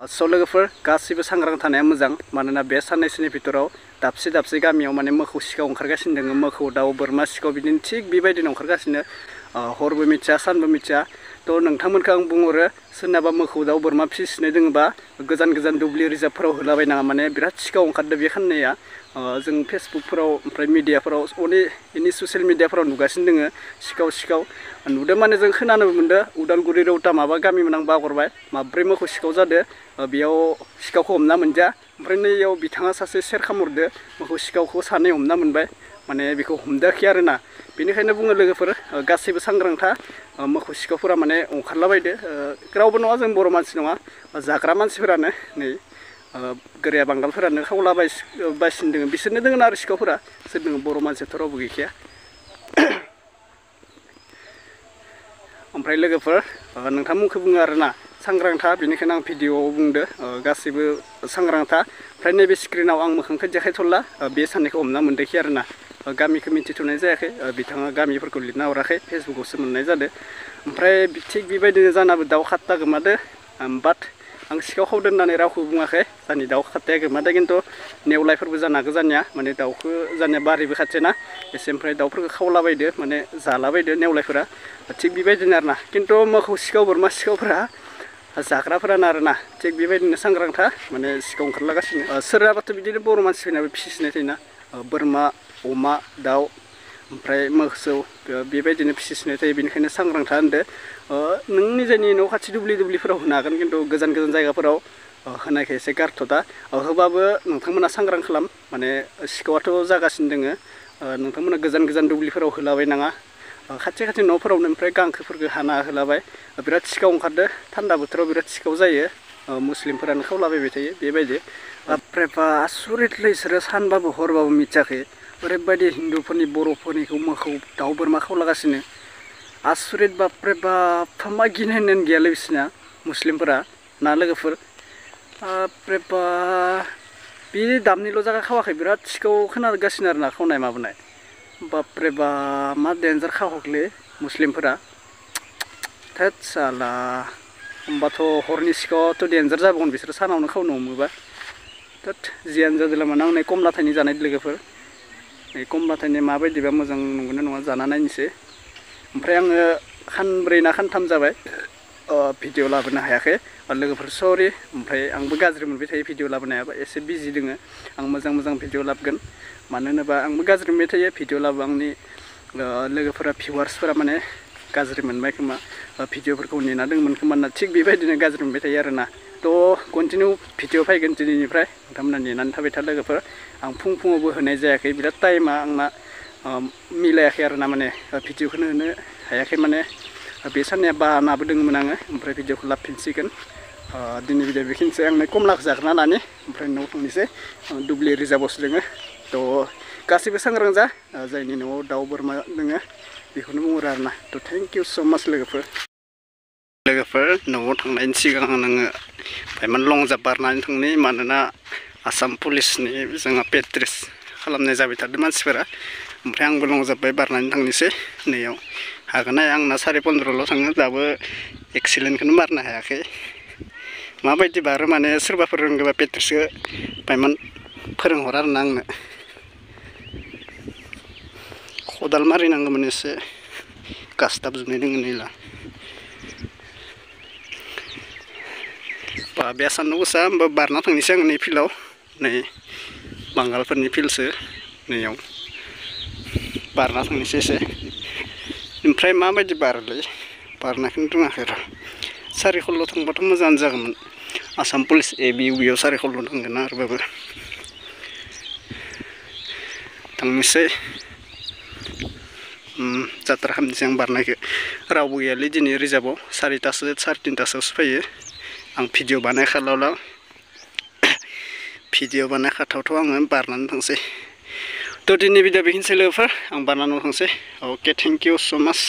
स' लोगोफोर गासिबो सांग्रां थानाया मोजां मानोना बे साननैसोनि भितराव दाबसे दाबसे गामियाव माने मोखौ सिखाव ओंखारगासिनो दङ मोखौ दाउ बोरमा सिखाव बिदिनो थिग बेबायदिनो ओंखारगासिनो हरबो मिथिया सानबो मिथिया थ' नोंथांमोनखौ आं बुंहरो सोरनाबा मोखौ दाउ बोरमा फिसिनाय दोङोबा गोजान गोजान दुब्लि रिजार्भफोराव होलाबायनाङा माने बिराद सिखाव ओंखारदों बे खाननैया जों फेसबुकफोराव ओमफ्राय मिडियाफोराव अनेक ससियेल मिडियाफोराव नुगासिनो दोङो सिखाव नुदों माने जों खोनानो मोन्दों उदालगुरि रौता माबा गामिमोन आं बावगारबाय माब्रै मोखौ सिखाव जादों बेयाव सिखावखौ हमना मोनदिया ओमफ्राय नैयाव बिथाङा सासे सेर खामहरदो मोखौ सिखावखौ सानै हमना मोनबाय माने बेखौ हमदाखै आरोना बेनिखायनो बुङो लोगोफोर गासैबो सांग्रां था मोखौ सिखावफोरा माने ओंखारलाबायदो रावबो नङा जों बर' मानसि नङा जाग्रा मानसिफोरानो नै गोरिया बांगालफोरानो खावला बायसिनो दोङो बिसोरनो दोङो आरो सिखावफोरा सोर दोङो बर' मानसियाथ' रावबो गैखाया ओमफ्राय लोगोफोर नोंथांमोनखौ बुङो आरोना सांग्रां था बेनिखायनो आं भिडिअआव बुंदो गासैबो सांग्रां था ओमफ्राय नैबे स्क्रिनाव आं मोखांखौ देखायथ'ला बे साननायखौ हमना मोनदोंखि आरोना गामिखौ मिन्थिथ'नाय जायाखै बिथाङा गामिफोरखौ लिरना हराखै फेसबुकआवसो मोननाय जादों ओमफ्राय थिग बेबायदिनो जानाबो दाउ खात्ता गोमादो बाट आं सिखाव खावदों होननानै रावखौबो बुङाखै जानि दाउ खात्ताया गोमादो खिन्थु नेवलायफोरबो जानो हागौ जानिया माने दाउखौ जानिया बारिबो खाथिना एसे ओमफ्राय दाउफोरखौ खावलाबायदो माने जालाबायदो नेवलायफोरा थिग बेबायदिनो आरोना खिन्थु मोखौ सिखाव बोरमा सिखावफोरा जाग्राफोरानो आरोना थिग बेबायदिनो सांग्रां था माने सिखाव ओंखारलागासिनो सोरहाबाथ' बिदिनो बर' मानसिफोरनाबो फिसिनाय थायोना बोरमा अमा दाउ ओमफ्राय मोसौ बेबायदिनो फिसिनाय थायो बेनिखायनो सांग्रां था होनदो नों निजेनि न' खाथि दुब्लिफोराव होनो हागोन खिन्थु गोजान गोजान जायगाफोराव होनायखौ एसे गारथ'दा होबाबो नोंथांमोना सांग्रां खालाम माने सिखावआथ' जागासिनो दोङो नोंथांमोना गोजान गोजान दुब्लिफोराव होलाबायनाङा खाथि खाथि न'फोरावनो ओमफ्राय गांखोफोरखौ हाना होलाबाय बिराद सिखाव ओंखारदो थान्दा बोथोराव बिराद सिखाव जायो मुस्लिमफोरानो खावलाबायबाय थायो बेबायदि बापरे बा आसुरितलै इसोरो सानबाबो हरबाबो मिथियाखै ओरैबायदि हिन्दुफोरनि बर'फोरनिखौ मोखौ दाउ बोरमा खावलागासिनो आसुरित बापरे बाप मा गिनाय होननायानो गैयालै बिसोरना मुस्लिमफोरा ना लोगोफोर बापरे बा बे दामनिल' जायगा खावाखै बिराद सिखाव खोनागासिनो आरोना खावनाय माबानाय बापरे बा मा डेन्जार खावहरलै मुस्लिमफोरा थोद साला होमबाथ' हरनि सिखावथ' डेन्जार जाबावगोन बिसोरो सानावनो खावनो हमोबा थोद जियानो जादोंला मानो आं नै कमलाथायनि जानाय लोगोफोर नै कमलाथायनि माबायदिबा मोजां नंगौना नङा जाना नायनोसै ओमफ्राय आङो खानब्रै ना खानथाम जाबाय भिडिअ लाबोनो हायाखै लोगोफोर सरि ओमफ्राय आंबो गाज्रि मोनबाय थायो भिडिअ लाबोनो हायाबा एसे बिजि दोङो आं मोजां भिडिअ लाबोगोन मानो होनोबा आंबो गाज्रि मोनबाय थायो भिडिअ लाबो आंनि लोगोफोरा भिउवार्सफोरा माने गाज्रि मोनबाय खोमा भिडिअफोरखौ नेना दंमोन खोमा होनना थिग बेबायदिनो गाज्रि मोनबाय थायो आरोना थ' कन्टिनिउ भिडिअ फैगोन दिनैनिफ्राय नोंथांमोना नेनानै थाबाय था लोगोफोर आं फुङावबो होनाय जायाखै बिराद टाइमा आंना मिलायाखै आरोना माने भिडिअखौनो होनो हायाखै माने बे साननिया बानाबो दङमोन आङो ओमफ्राय भिडिअखौ लाबोफिनसिगोन दिनै भिडिअ बेखिनिसै आं नै कमलाखौ जाग्रोना लानि ओमफ्राय न'आव थांनोसै दुब्लि रिजार्भआवसो दोङो थ' गासैबो सांग्रां जा जायनि न'आव दाउ बोरमा दोङो बेखौनो बुंहरो आरोना थ' थेंक इउ स' माच लोगोफोर न'आव थांनायनि सिगां नोङो बायमान लं जाम्प बारनानै थांनि मानोना आसाम पुलिसनि जोंहा पेट्रस खालामनाय जाबाय थादों मानसिफोरा ओमफ्राय आंबो लं जाम्प बारनानै थांनोसै नैयाव हागोनना आंना 15.5ल' थाङो दाबो एक्सिलेन्टखौनो मारनो हायाखै माबायदि बारो माने सोरबाफोर रोंगौबा पेट्रसखौ बायमान फोरोंहर आरोना आंनो खदाल मारिनांगौमोन एसे गासथाबजोबनाय दोङो नैला बा बे सान्दुं गोसा होमबा बारना थांनोसै आं नै फिल्डआव नै बांगालफोरनि फिल्डसो नैयाव बारना थांनोसै एसे ओमफ्राय माबायदि बारोलै बारनायखौनो रोङाखै र' 4 थांबाथ' मोजाङानो जागौमोन आसाम पुलिस ABUआव 4 थांगोन आरोबाबो थांनोसै जात्रा खालामनोसै आं बारनायखौ रावबो गैयालै दिनै रिजार्भआव 4टासो 3:30टासोआवसो फैयो आं भिडिअ बानायखालावला भिडिअ बानायखाथावथ' आङो बारनानै थांसै थ' दिनै भिडिअ बेखिनिसै लोगोफोर आं बारनानै थांसै अके थेंक इउ स' माच